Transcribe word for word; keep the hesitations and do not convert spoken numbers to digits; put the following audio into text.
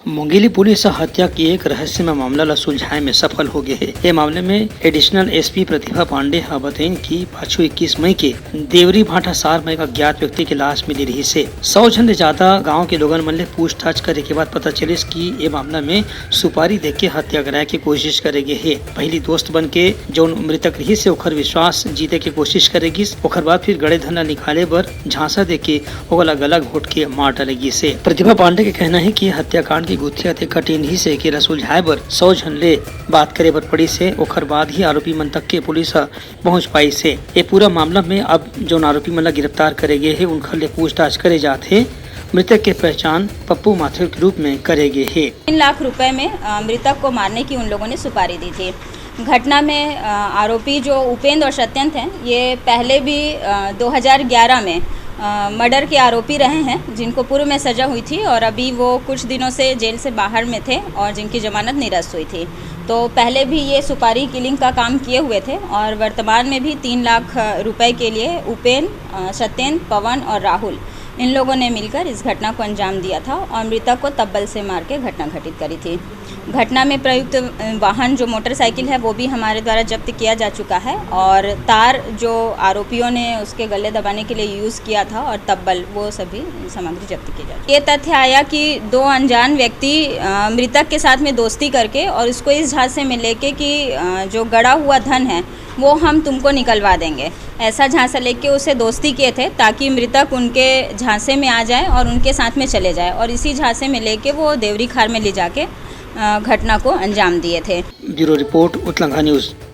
Mungeli police ह हत्या के एक रहस्यमय मामला ल सुलझाए में सफल हो गे हे। ए मामले में एडिशनल एसपी प्रतिभा पांडे ह बतइन कि पाछू इक्कीस मई के देवरी भाटा सार में एक अज्ञात व्यक्ति के लाश मिले रिहिस हे। सौ झन ले ज्यादा गांव के लोगन मन ले पूछताछ करे के बाद पता चलिस कि ए मामला में सुपारी देके हत्या कराए के कोशिश करे गे हे। पहिली दोस्त बन के जउन मृतक रिहिस हे, ओखर विश्वास जीते के कोशिश करे गिस, ओखर बाद फिर गड़े धन ल निकाले बर झांसा देके ओला गला घोट के मार डाले गिस हे। प्रतिभा पांडे के कहना हे कि हत्याकांड के गुत्थी अतेक कठिन रिहिस हे कि एला सुलझाए बर सौ झन ले बात करे बर पड़िस हे, ओखर बाद ही आरोपी मन तक के पुलिस ह पहुंच पाइस हे। ए पूरा मामला में अब जउन आरोपी मन ला गिरफ्तार करे गे हे, उनखर ले पूछताछ करे जात हे। मृतक के पहचान पप्पू माथुर के रूप में करे गे हे। तीन लाख रुपए में, अ, मृतक को मारने की उन लोगों ने सुपारी दी थी। घटना में, अ, आरोपी जो उपेंद्र और सत्यंत हैं, ये पहले भी, अ, दो हज़ार ग्यारह में, अ, मर्डर के आरोपी रहे हैं, जिनको पूर्व में सजा हुई थी और अभी वो कुछ दिनों से जेल से बाहर में थे और जिनकी जमानत निरस्त हुई थी। तो पहले भी ये सुपारी किलिंग का काम किए हुए थे और वर्तमान में भी तीन लाख रुपए के लिए उपेंद्र, अ, सत्येंद्र, पवन और राहुल, इन लोगों ने मिलकर इस घटना को अंजाम दिया था और मृतक को तब्बल से मार के घटना घटित करी थी। घटना में प्रयुक्त, अ, वाहन जो मोटरसाइकिल है, वो भी हमारे द्वारा जब्त किया जा चुका है और तार जो आरोपियों ने उसके गले दबाने के लिए यूज़ किया था और तब्बल, वो सभी सामग्री जब्त की जा चुकी है। ये तथ्य आया कि दो अनजान व्यक्ति, अ, मृतक के साथ में दोस्ती करके और उसको इस झांसे में लेके कि, अ, जो गड़ा हुआ धन है, वो हम तुमको निकलवा देंगे, ऐसा झांसा लेके उसे दोस्ती किए थे ताकि मृतक उनके झांसे में आ जाए और उनके साथ में चले जाए और इसी झांसे में लेके वो देवरी खार में ले जाके, अ, घटना को अंजाम दिए थे। Bureau report, Utlangha news.